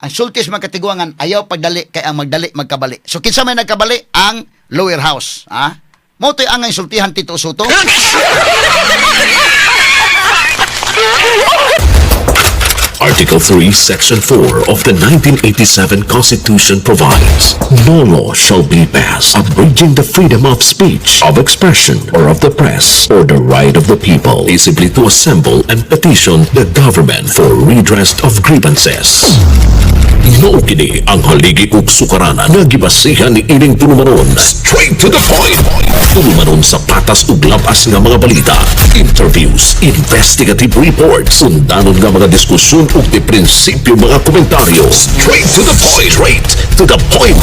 Ang sulti sa mga katiguangan, ayaw pagdali kay ang magdali magkabali. So kinsa may nagkabali? Ang lower house, ha? Mo to'y ang sultihan Tito Soto. Article 3, Section 4 of the 1987 Constitution provides, "No law shall be passed abridging the freedom of speech, of expression, or of the press, or the right of the people peaceably to assemble and petition the government for redress of grievances." Mao kini ang haligi ug sukaranan nga gibasihan ni ining tulumanon. Straight to the point. Tulumanon sa patas ug labas nga mga balita, interviews, investigative reports, undanon nga mga diskusyon ug di prinsipyo mga komentaryo. Straight to the point. Straight to the point.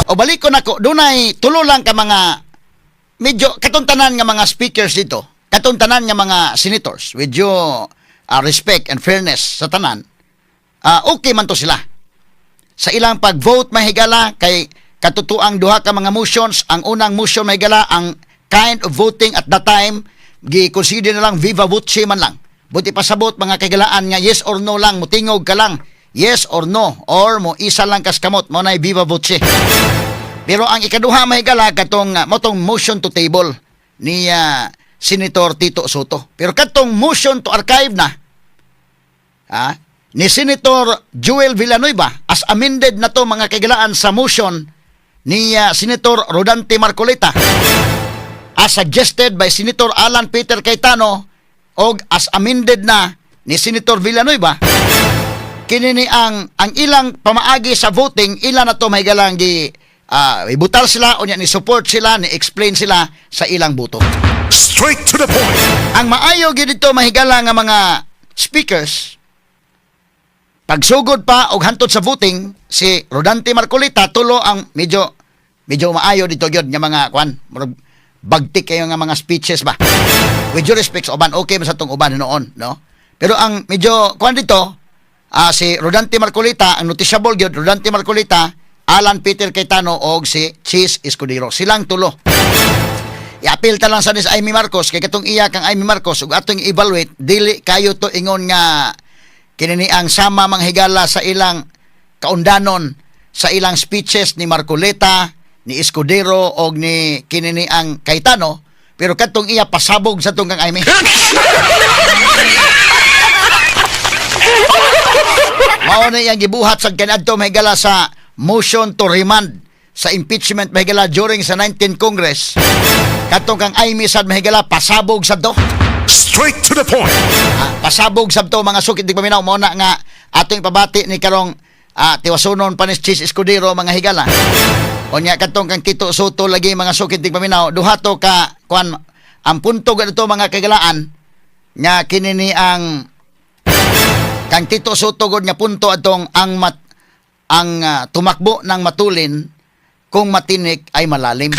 O balik ko nako, dunay tulo lang ka mga medyo katuntanan nga mga speakers dito, katuntanan nga mga senators, with due respect and fairness sa tanan, okay man to sila. Sa ilang pag-vote, mahigala, kay katutuang duha ka mga motions, ang unang motion, mahigala, ang kind of voting at that time, gi-consider na lang viva voce man lang. Buti pasabot, mga kaigalaan, nga yes or no lang, mutingog ka lang, yes or no, or mo isa lang kas kamot, mo na viva voce. Pero ang ikaduha, mahigala, katong motong motion to table ni Senator Tito Soto. Pero katong motion to archive na ni Senator Joel Villanueva as amended na to, mga kaigalaan, sa motion ni Senator Rodante Marcoleta as suggested by Senator Alan Peter Cayetano og as amended na ni Senator Villanueva, kini ni ang ilang pamaagi sa voting, ila na to mahigalang gi ibutal sila unya ni support sila, ni explain sila sa ilang boto. Straight to the point. Ang maayo gyud dito, mahigala, nga mga speakers pagsugod pa og hantod sa voting, si Rodante Marcoleta, tulo ang medyo medyo maayo dito gyud nga mga kwan, murag bagtik kayo nga mga speeches ba. With due respect sa uban, okay man sa tong uban noon, no? Pero ang medyo kwan dito, si Rodante Marcoleta, ang noticeable gyud, Rodante Marcoleta, Alan Peter Cayetano og si Chiz Escudero, silang tulo. I-appeal ta lang sa ni sa Imee Marcos kay katong iya kang Imee Marcos ug atong evaluate, dili kayo to ingon nga kini ni ang sama mga higala sa ilang kaundanon sa ilang speeches ni Marcoleta, ni Escudero og ni kini ni ang Cayetano, pero katong iya pasabog sa tong kang Imee. Mao na iyang gibuhat sa kaniadto, mahigala, sa motion to remand sa impeachment, mahigala, during sa 19 Congress. Katong kang Imee sad, mahigala, pasabog sa to. Straight to the point. Pasabog sab to, mga sukit di paminaw, mo na nga atong pabati ni karong tiwasunon pa ni Chiz Escudero, mga higala. Unya katong kang Tito Soto lagi, mga sukit di paminaw, duha to ka kuan ang punto ganito, mga kagalaan, nga kini ni ang kang Tito Soto gud nga punto atong ang tumakbo ng matulin kung matinik ay malalim.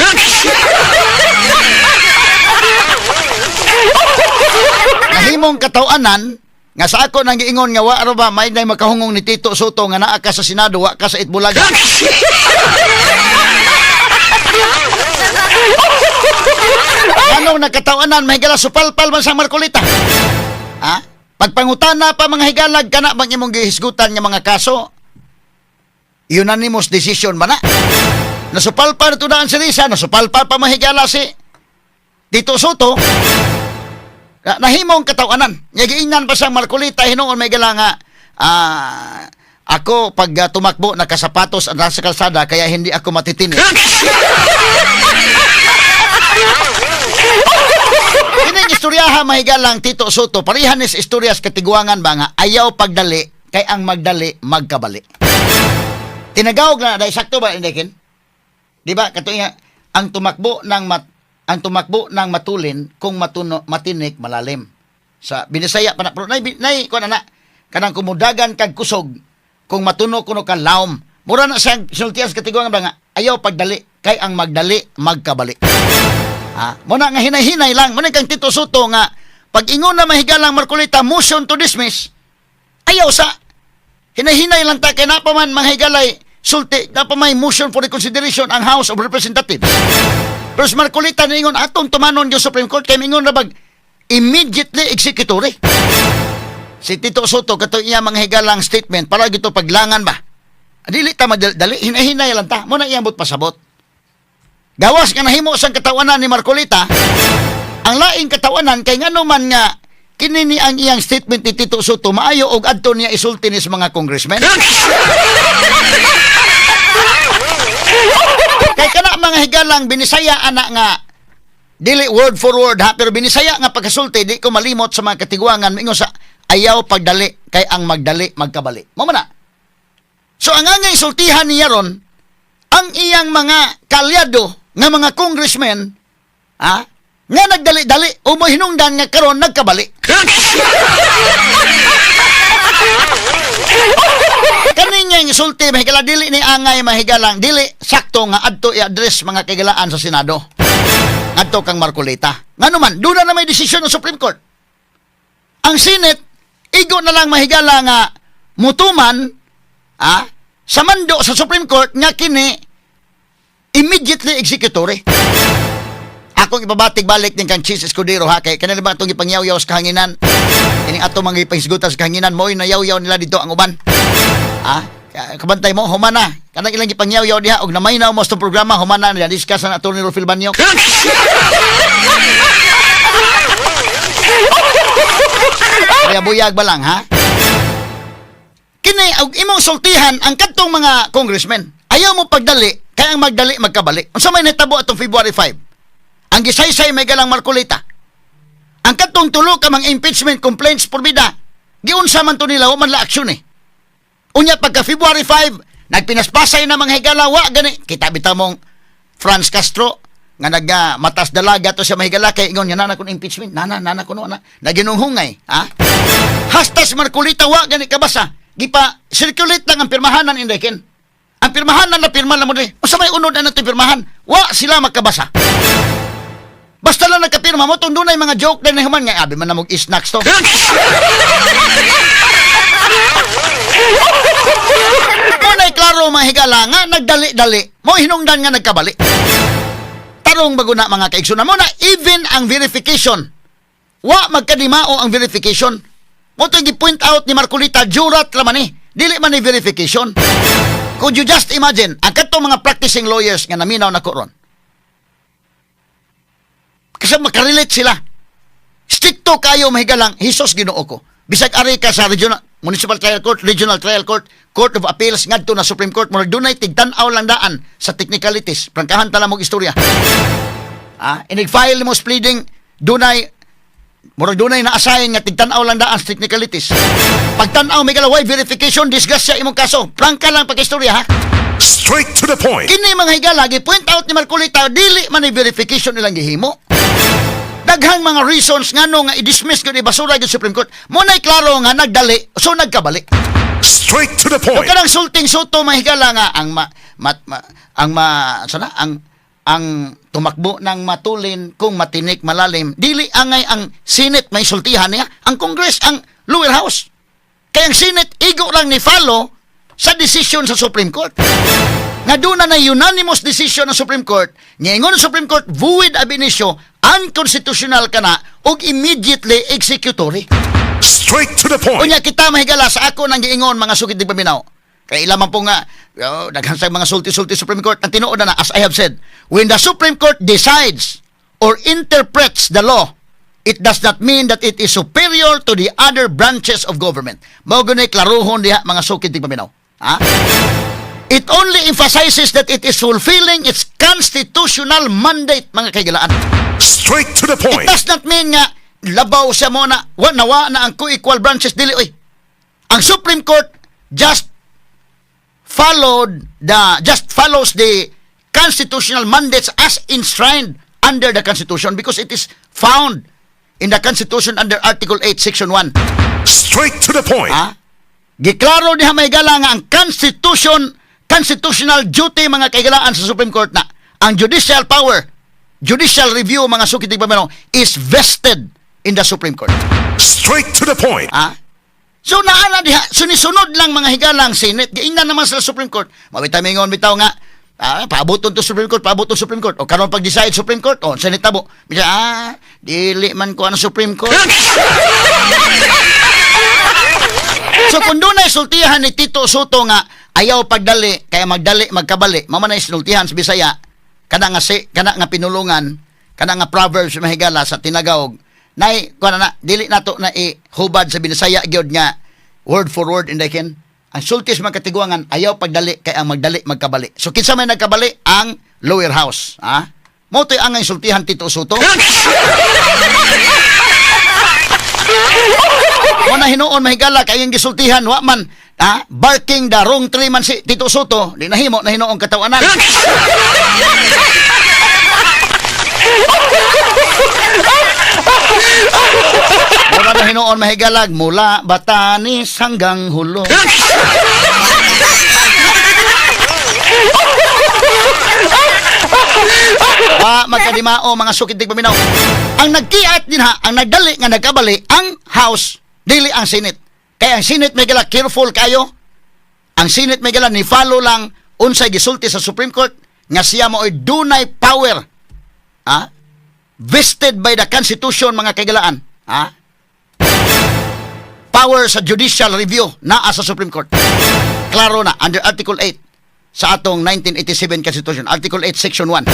Nahimong katawanan nga sa ako nang giingon nga wa ra ba may nay makahungong ni Tito Soto nga naa ka sa Senado, wa ka sa Eat Bulaga. Anong nakatawanan, mahigala, supalpal man sa Marcoleta. Ha? Pagpangutana pa, mga higalag, kana bang imong gihisgutan nga mga kaso, unanimous decision ba na? Nasupalpal na daan si Risa, nasupalpal pa, mahigala, si Tito Soto. Nahimong katawanan. Nga giingnan pa siyang Marcoleta hinuon may gala nga ako pag tumakbo nakasapatos ang nasa kalsada kaya hindi ako matitinik. Kining istoryaha, mahigalang Tito Soto, parehan ni sa istorya sa katiguangan ba nga ayaw pagdali kay ang magdali magkabali. Tinagawag na dahil sakto ba hindi kin? Di ba kato nga ang tumakbo ng matulin kung matuno matinik malalim. Sa Binisaya pa na pero nay nay kuan na kanang kumudagan kag kusog kung matuno kuno ka laom. Mura na siyang sinultian sa katiguangan ba nga ayaw pagdali kay ang magdali magkabali. Ha? Muna nga hinay-hinay lang. Muna kang Tito Soto nga pag ingon na mahigalang Marcoleta motion to dismiss, ayaw sa hinay-hinay lang ta kay napa man mga higalay sulti, napa may motion for reconsideration ang House of Representatives. Pero si Marcoleta niingon atong tumanon yung Supreme Court kay mingon na bag immediately executory. Si Tito Sotto, kato iya mga higalang statement para gito paglangan ba. Dili ta madali, hinay-hinay lang ta. Mao na iyang buot pasabot. Gawas nga nahimo sang katawanan ni Marcoleta, ang laing katawanan kay ngano man nga kini ni ang iyang statement ni Tito Sotto maayo og adto niya isulti ni sa mga congressmen. Kay kana mga higalang binisaya ana nga dili word for word ha, pero binisaya nga pagkasulti, di ko malimot sa mga katiguangan, mingon sa ayaw pagdali kay ang magdali magkabali. Mao man na. So ang angay sultihan niya ron ang iyang mga kalyado nga mga congressmen ha, nga nagdali-dali o mo hinungdan nga karon nagkabali. Kani nga sulti, mahigala, dili ni angay mahigalang dili sakto nga adto i-address mga kaigalaan sa Senado ngadto kang Marcoleta. Ngano man, doon na may desisyon ng Supreme Court. Ang Senate, igo na lang mahigala nga mutuman sa mando sa Supreme Court nga kini immediately executory. Akong ipabatik balik din kang Chiz Escudero ha, kay kanila ba itong ipangyaw-yaw sa kahanginan? Ining ato mga ipahisgutan sa kahanginan, mo'y nayaw-yaw nila dito ang uban. Ah, kabantay mo, humana. Kanang ilang ipangyaw-yaw diha, og namaynaw mo sa programa, humana nila, discuss ang Atty. Rufil Banyok. Kaya buyag ba lang, ha? Kini, og imong sultihan ang kadtong mga congressmen. Ayaw mo pagdali, kaya ang magdali magkabali. Unsa may nahitabo atong February 5? Ang gisaysay may galang Marcoleta. Ang kadtong tulo ka mga impeachment complaints porbida, giunsa man to nila, wa man la aksyon eh. Unya pagka February 5, nagpinaspasay na mga higala, wa gani. Kita bitaw mong Franz Castro, nga nag matas dalaga to siya mahigala, kay ingon nga nana kun impeachment, nana, nana kuno, na, naginunghungay, ha? Hastas Marcoleta, wa gani kabasa. Gipa, circulate lang ang pirmahanan indekin. Ang pirmahanan na pirma na mo diri. Unsa may unod na nato pirmahan? Wa sila magkabasa. Basta lang nagkapirma mo, tong dunay mga joke na nahuman nga, abi man na mog snacks to. Mo klaro mga higala nga nagdali-dali, mo hinungdan nga nagkabali. Tarong bago na mga kaigsunan mo na even ang verification, wa magkadimao ang verification. Mo to gi-point out ni Marcoleta, jurat raman ni, dili man ni verification. Could you just imagine ang kadtong mga practicing lawyers nga naminaw na ko ron? Kasi makarelate sila. Stricto kayo mahigalang, Hesus Ginoo ko. Bisag ari ka sa regional Municipal Trial Court, Regional Trial Court, Court of Appeals, ngadto na Supreme Court, murag dunay tigtan-aw lang daan sa technicalities. Prangkahan ta lang og istorya. Ah, inig-file mo pleading, dunay murag dunay na-assign nga tigtan-aw lang daan sa technicalities. Pagtan-aw may galaway verification, disgrasya imong kaso. Prangka lang pagkistorya ha. Straight to the point. Kini mga higala gi-point out ni Marcoleta dili man ni verification nilang gihimo. Daghang mga reasons ngano nga i-dismiss gyud, ibasura gyud Supreme Court. Mo na'y klaro nga nagdali, so nagkabali. Straight to the So point. kanang sulting Sotto mga higala nga ang ma, ma, ma ang ma sana ang tumakbo ng matulin kung matinik malalim, dili angay ang Senate may sultihan niya, ang Congress, ang lower house. Kaya ang Senate igo lang ni follow sa decision sa Supreme Court nga doon na unanimous decision ng Supreme Court. Niingon ang Supreme Court, void ab initio, unconstitutional kana ug immediately executory. Straight to the point. Unya kita mahigala sa ako nang giingon mga sugid di paminaw. Kay ila man po nga oh, daghan sa mga sulti-sulti Supreme Court, ang tinuod na, as I have said, when the Supreme Court decides or interprets the law, it does not mean that it is superior to the other branches of government. Mao gani klarohon diha mga sukid di paminaw. Ha? It only emphasizes that it is fulfilling its constitutional mandate, mga kaigalaan. Straight to the It point. does not mean nga labaw siya mo na wa nawa na ang co-equal branches, dili oy. Ang Supreme Court just follows the constitutional mandates as enshrined under the Constitution because it is found in the Constitution under Article 8, Section 1. Straight to the point. Ha? Giklaro niya may gala nga ang constitutional duty mga kaigalaan sa Supreme Court na ang judicial power, judicial review mga sukid pamilong is vested in the Supreme Court. Straight to the point. Ha? So naana diha, sunisunod lang mga higalang Senate, giingnan naman sa Supreme Court. Mabita mingon bitaw nga, paaboton to Supreme Court, paaboton Supreme Court. O karon pag-decide Supreme Court, o Senate tabo. Bisa, dili man ko ano Supreme Court. So kung dunay sultihan ni Tito Sotto nga ayaw pagdali kaya magdali magkabali, mao man ay sinultihan sa Bisaya kana nga si kana nga pinulungan, kana nga proverbs, mahigala, sa tinagaog nay kuan na dili nato na ihubad sa Binisaya gyud nga word for word, inday ken. Ang sulti sa mga katiguangan, ayaw pagdali kay ang magdali magkabali. So kinsa may nagkabali? Ang lower house, ha? Mao to'y ang sultihan Tito Sotto. Mo na hinuon, mahigala, kay ang gisultihan wa man, ha, barking the wrong tree man si Tito Sotto, di nahimo na hinuong katawanan. Mura na hinuon, mahigalag, mula Batanes hanggang Jolo. Wa magkadimao, mga sukid paminaw. Ang nagkiat din ha, ang nagdali nga nagkabali ang House, dili ang Senate. Kaya ang Senate may gala careful kayo. Ang Senate may gala ni follow lang unsay gisulti sa Supreme Court nga siya mao'y dunay power. Ha? Vested by the Constitution, mga kaigalaan. Ha? Power sa judicial review naa sa Supreme Court. Klaro na under Article 8 sa atong 1987 Constitution, Article 8 Section 1.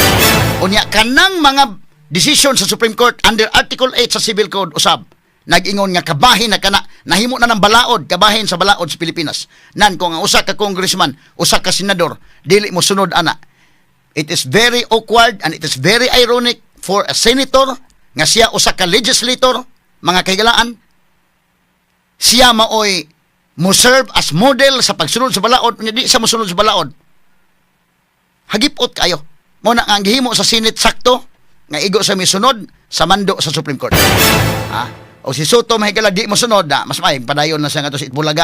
Unya kanang mga decision sa Supreme Court under Article 8 sa Civil Code usab nag-ingon nga kabahin na kana nahimo na ng balaod, kabahin sa balaod sa Pilipinas. Nan kung ang usa ka congressman, usa ka senador dili mo sunod ana. It is very awkward and it is very ironic for a senator nga siya usa ka legislator, mga kahigalaan, siya maoy mo serve as model sa pagsunod sa balaod, unya di siya mosunod sa balaod. Hagipot kayo. Mo na nga ang gihimo sa Senate sakto nga igo sa misunod sa mando sa Supreme Court. Ha? O si Sotto, mahigala, di mo sunod na, mas may padayon na siya nga sa Eat Bulaga.